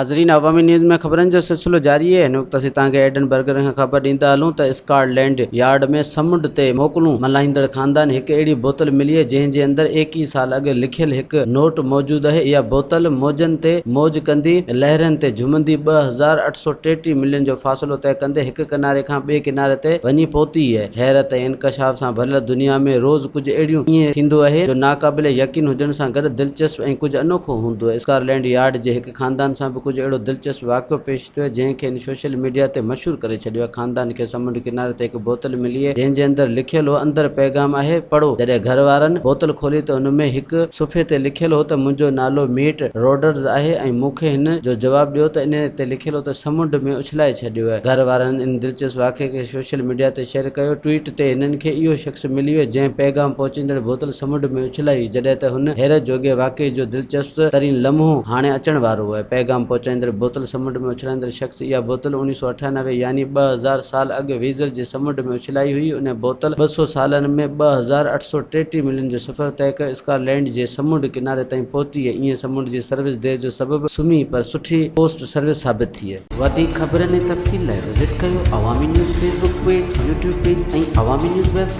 ناظرين عوامي نيوز ۾ خبرن جو سلسلو جاري آهي هن وقت اسين توهان کي ايڊن برگر کان خبر ڏيندا هلون ته اسڪاٽ لينڊ يارڊ ۾ سمنڊ تي موڪلون ملهائيندڙ خاندان هڪ اهڙي بوتل ملي آهي جنهن جي اندر ايڪيهه سال اڳ لکيل هڪ نوٽ موجود آهي اها بوتل موجن تي موج ڪندي لهرن تي جهومندي 2833 ميلن جو فاصلو طئي ڪندي هڪ ڪناري کان ٻئي ڪناري تي وڃي پهتي آهي حيرت ۽ انڪشاف سان ڀريل دنيا ۾ روز ڪجهه اهڙيون ائين ٿيندو اهي جو ناقابل يقين هجڻ سان گڏ دلچسپ ۽ ڪجهه انوکو هوندو اهي. اسڪارلينڊ يارڊ جي هڪ خاندان سان به ڪجهه اهڙو دلچسپ واقعو پيش ٿيو اهي جنهن کي هن سوشل ميڊيا تي مشهور ڪري ڇڏيو اهي. خاندان کي سمنڊ ڪناري تي هڪ بوتل ملي اهي جنهن جي اندر لکيل هو اندر پيغام آهي پڙهو جڏهن گهر وارن بوتل کولي ته ان ۾ هڪ صفحي تي لکيل هو ته منهنجو نالو ميٽ روڊرز آهي ۽ مون کي هن جو جواب ڏيو ته انهي تي لکيل هو ته سمنڊ ۾ اڇلائي ڇڏيو اهي. گهر وارن ان دلچسپ واقعي کي سوشل ميڊيا تي شيئر ڪيو. ٽوئيٽ تي هنن کي اهو شخص ملي ويو جنهن پيغام پهچيندڙ بوتل سمنڊ ۾ اڇلائي هئي جڏهن ته هن حيرت جوڳي واقعي جو دلچسپ ترين لمحو هاڻي اچڻ وارو آهي. پيغام پهچائيندڙ بوتل سمنڊ ۾ اڇلائيندڙ شخص اها بوتل 1998 يعني 2000 سال اڳ ويزل جي سمنڊ ۾ اڇلائي هئي. ان بوتل 200 سالن ۾ 2833 ميلن جو سفر طئي ڪيو اسڪاٽلينڊ جي سمنڊ ڪناري تائين پهتي ۽ ائين سمنڊ جي سروس دير جو سبب سمهي پر سٺي پوسٽ سروس ثابت ٿي. وڌيڪ خبرن ۽ تفصيل لاء وزٽ ڪيو Awami news Facebook page, YouTube page ۽ Awami news website.